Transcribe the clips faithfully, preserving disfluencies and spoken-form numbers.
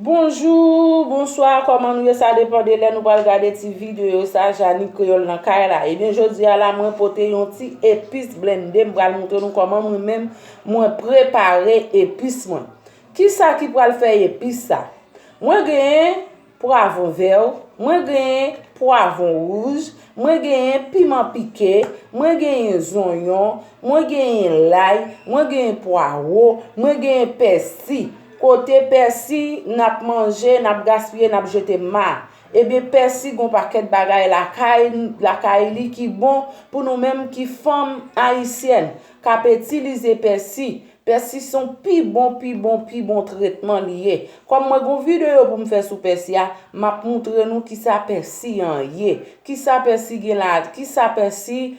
Bonjou, bonswa, kòman nou ye? Sa depann de lè nou pral gade ti videyo sa, Jani Kreyòl nan kay la. Ebyen, jodi a la, mwen pote yon ti epis blende, m pral montre nou kòman mwen menm, mwen prepare epis mwen. Kisa ki pral fè epis sa? Mwen genyen pwavwon vè, mwen genyen pwavwon wouj, mwen genyen piman pike, mwen genyen zonyon, mwen genyen lay, mwen genyen pwawo, mwen genyen pèsi. Kote pèsi, n ap manje, n ap gaspiye, n ap jete ma. Ebyen, pèsi gon pakèt bagay lakay, lakay li ki bon pou nou menm ki fanm ayisyèn k ap itilize pèsi. Pèsi se yon pi bon, pi bon, pi bon tretman li ye. Kòm mwen gon videyo pou m fè sou pèsi a, m ap montre nou kisa pèsi an ye. Kisa pèsi gen la, kisa pèsi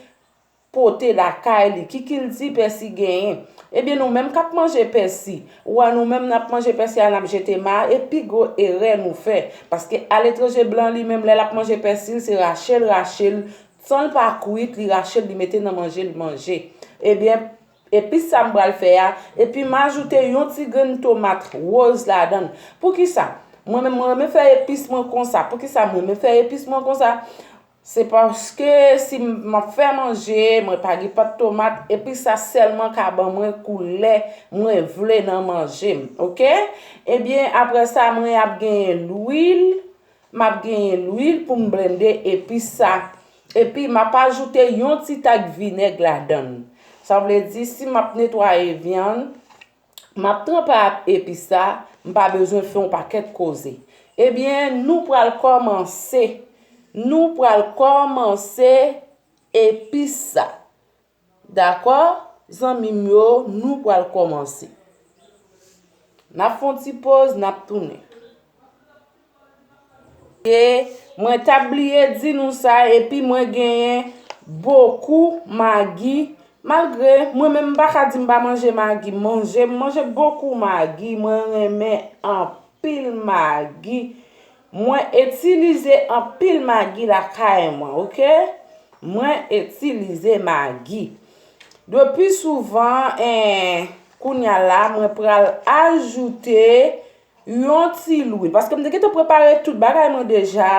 pote lakay li, ki kilti pèsi genyen. Ebyen, nou menm k ap manje pèsi, ou wè nou menm n ap manje pèsi a, n ap jete ma, e pi gwo erè nou fè. Paske aletranje blan li menm, lè l ap manje pèsi l, se rache l, rache l, san l pa kwit, li rache l, li mete nan manje l manje. Ebyen, epis sa m pral fè a, epi m ajoute yon ti grenn tomat woz ladan l. Poukisa? Mwen menm, mwen renmen fè epis mwen konsa. Poukisa mwen renmen fè epis mwen konsa? Se paske si m, m ap fè manje, mwen pa gen pat tomat, epis sa sèlman ka ban mwen koulè mwen vle nan manje m, oke? Ebyen, apre sa, mwen ap genyen lwil, m ap genyen lwil pou m blende epis sa. Epi, m ap ajoute yon ti tak vinèg ladan l. Sa vle di, si m ap netwaye vyann, m ap tranpe ak epis sa, m pa bezwen fè yon pakèt koze. Ebyen, nou pral kòmanse. Nou pral kòmanse epis sa. Dakò? Zanmi m yo, nou pral kòmanse. N ap fè yon ti poz, n ap tounen. E mwen t ap bliye di nou sa, epi mwen genyen bokou magi. Malgre mwen menm m pa ka di m pa manje magi, m manje, m manje bokou magi, mwen renmen anpil magi. Mwen itilize anpil magi lakay mwen, oke? Mwen itilize magi. Depi souvan, en, kounye a la, mwen pral ajoute yon ti lwil. Paske m te gentan prepare tout bagay mwen deja.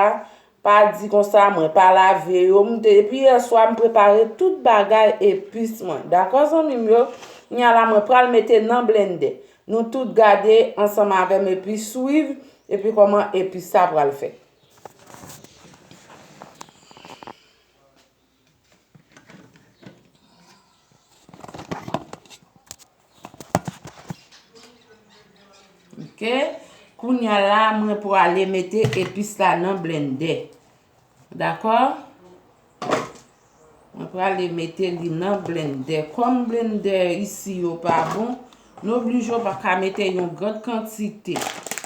Pa di konsa, mwen pa lave yo. M te, depi yè swa, m prepare tout bagay epis mwen. Dakò, zanmi m yo? Kounye a la, mwen pral mete nan blendè. Nou tout gade ansanm avè m epi swiv, epi kòman epis sa pral fèt. Ok. Kounye a la, mwen prale mete epis la nan blendè. Dakò? Mwen prale mete li nan blendè. Kòm blendè isi yo pa bon, nou oblije pa ka mete yon gran kantite.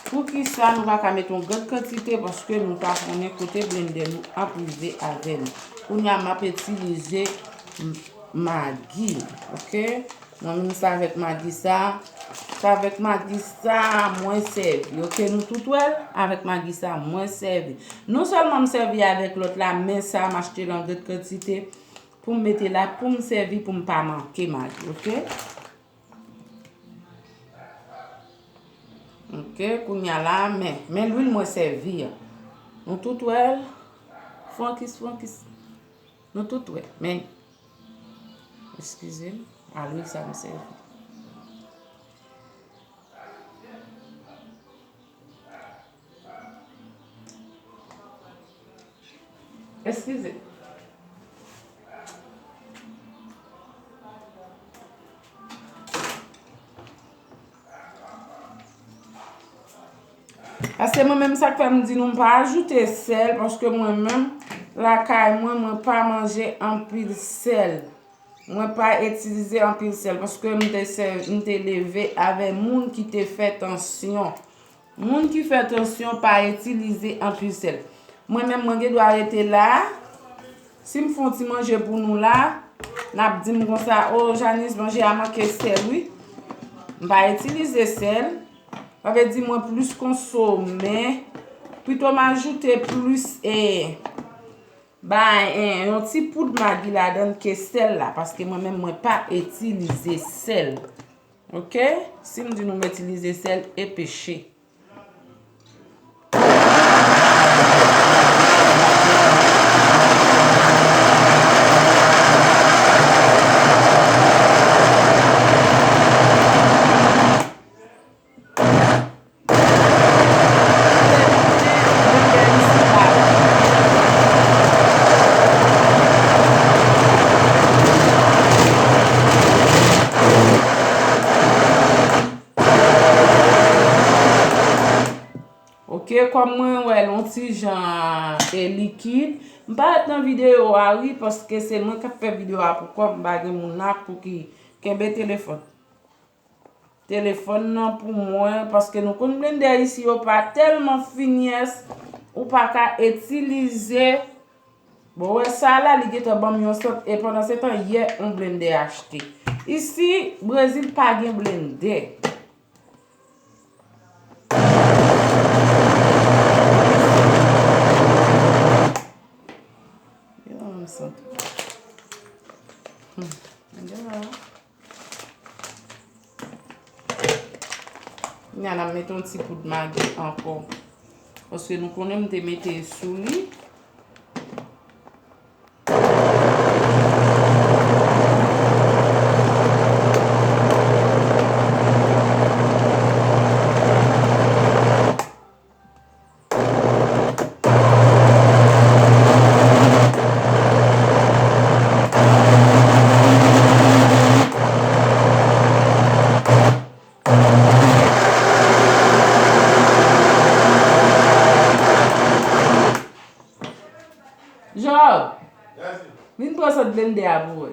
Poukisa nou pa ka mete yon gran kantite? Paske nou pa konnen kote blendè nou ap rive avè l. Kounye a m ap itilize m-, magi, ok? Mwen menm se avèk magi sa, se avèk magi sa mwen sèvi, ok? Nou tout wè l, avèk magi sa mwen sèvi. Non sèlman m sèvi avèk lòt la, men sa m achte l an gran kantite pou m mete la, pou m sèvi, pou m pa manke magi, ok? Ok, kounye a la, men, men lwil mwen sèvi a. Nou tout wè l, frankis, frankis. Nou tout wè, men, eskize m, a lwil sa m sèvi. Eskize. Paske mwen menm, sa k fè m di nou m pa ajoute sèl, paske mwen menm, lakay mwen, mwen pa manje anpil sèl. Mwen pa itilize anpil sèl, paske m te sè-, m te leve avè moun ki te fè tansyon. Moun ki fè tansyon pa itilize anpil sèl. Mwen menm, mwen gen dwa rete la, si m fè yon ti manje pou nou la, n ap di m konsa, "O, Janice, manje a manke sèl, wi." M pa itilize sèl. Sa vle di mwen plis konsome, pito m ajoute plis, e, bay, e, yon ti poud magi ladan l ke sèl la, paske mwen menm mwen pa itilize sèl. Ok? Si m di nou m itilize sèl, e peche. Ke kòm mwen wè l yon ti jan e likid, m parèt nan videyo a wi, paske se mwen k ap fè videyo a pou kò m, m pa gen moun la pou ki kenbe telefòn. Telefòn nan pou mwen, paske nou konn blendè isi yo pa tèlman finyès, ou pa ka itilize. Bon, wè sa la, li gentan ban m yon sant, e pandan se tan, yè, yon blendè achte. Isi, Brezil pa gen blendè. Yo, yon sant. Hmm, gade la. Kounye a n ap mete yon ti poud magi ankò. Paske nou konnen m te mete sou li. Job, vin pran sant blendè a pou